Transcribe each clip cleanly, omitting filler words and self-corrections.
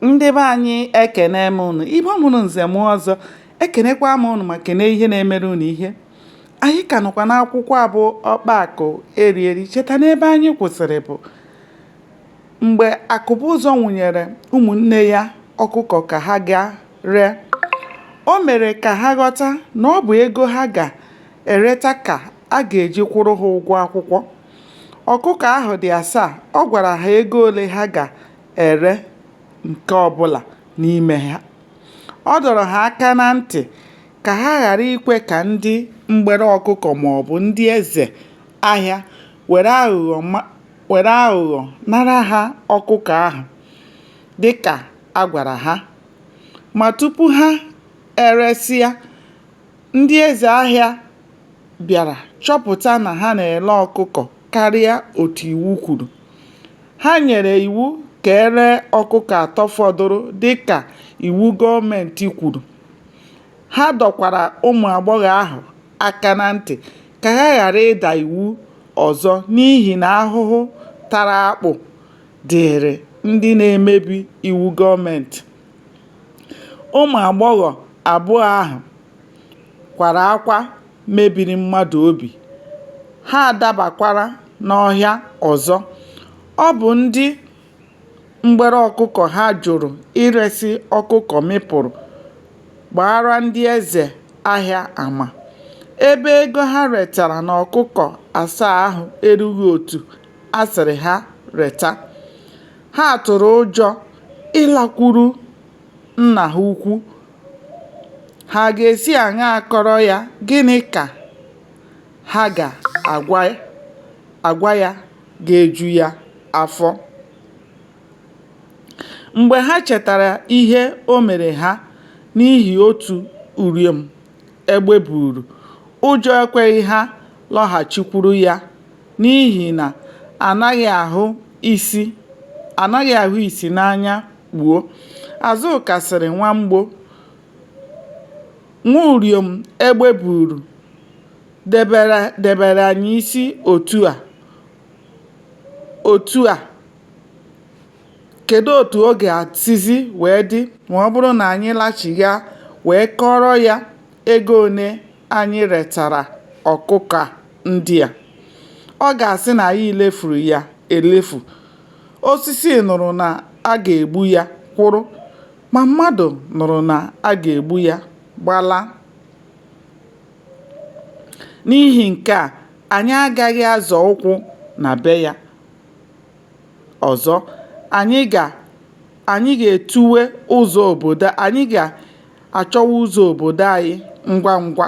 Ndị be anyị ekene m unu. Igbo mụrụ nze mụọ ọzọ, ekenekwa m unu ma kene ihe na-emere unu ihe. Anyị ka nọkwa n'akwụkwọ a bụ Ọkpa Akụ Eri Eri. Cheta n'ebe anyị kwụsịrị bụ mgbe Akụbụzọ nwụnyere ụmụnne ya ọkụkọ ka ha gaa ree. O mere ka ha ghọta na ọ bụ ego ha ga-ereta ka a ga-eji kwụrụ ha ụgwọ akwụkwọ. Ọkụkọ ahụ dị asaa, ọ gwara ha ego ole ha ga-ere nke ọbụla n'ime ha. Ọ dọrọ ha aka na ntị ka ha ghara ikwe ka ndị mgbere ọkụkọ maọbụ ndị eze ahịa were aghụghọ nara ha ọkụkọ ahụ dịka a gwara ha. Ma tupu ha eresịa, ndị eze ahịa bịara chọpụta na ha na-ere ọkụkọ karịa otu iwu kwuru. Ha nyere iwu ka e ree ọkụkọ atọ fọdụrụ dịka iwu gọọmenti kwuru. Ha dọkwara ụmụ agbọghọ ahụ aka na ntị ka ha ghara ịda iwu ọzọ n'ihi na ahụhụ tara akpụ dịịrị ndị na-emebi iwu gọọmenti. Ụmụ agbọghọ abụọ ahụ kwara akwa mebiri mmadụ obi, ha dabakwara n'ọhịa ọzọ. Ọ bụ ndị mgbere ọkụkọ ha jụrụ iresị ọkụkọ mịpụrụ gbaara ndị eze ahịa ama, ebe ego ha retara n'ọkụkọ asaa ahụ erughị otu a sịrị ha reta. Ha tụrụ ụjọ ịlakwuru nna ha ukwu. Ha ga-esi aṅaa kọọrọ ya gịnị ka ha ga-agwa ya ga-eju ya afọ? Mgbe ha chetara ihe o mere ha n'ihi otu uriom egbe buuru, ụjọ ekweghị ha lọghachikwuru ya n'ihi na a naghị ahụ ìsì n'anya kpuo. Azụka sịrị Nwamgbo, "Nwa uriom egbe buuru debere anyị isi otu a, kedụ otu ọ ga-esizi wee dị ma ọ bụrụ na anyị lachighaa wee kọọrọ ya ego one anyị retara ọkụkọ ndị a? Ọ ga-asị na anyị lefuru ya elefu. Osisi nụrụ na a ga-egbu ya kwụrụ, ma mmadụ nụrụ na a ga-egbu ya gbalaa. N'ihi nke a, anyị agaghị azọ ụkwụ na be ya ọzọ. Anyị ga-achọwa ụzọ obodo anyị ngwa ngwa.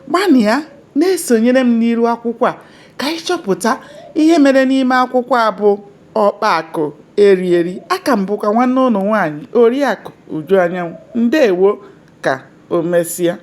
Gbanịa na-esonyere m n'iru akwụkwọ a ka anyị chọpụta ihe mere n'ime akwụkwọ a bụ Ọkpa Akụ Eri Eri. Aka m bụkwa nwanne ụnụ nwaanyị Oriakụ Uju Anyanwụ. Ndewo ka o mesịa.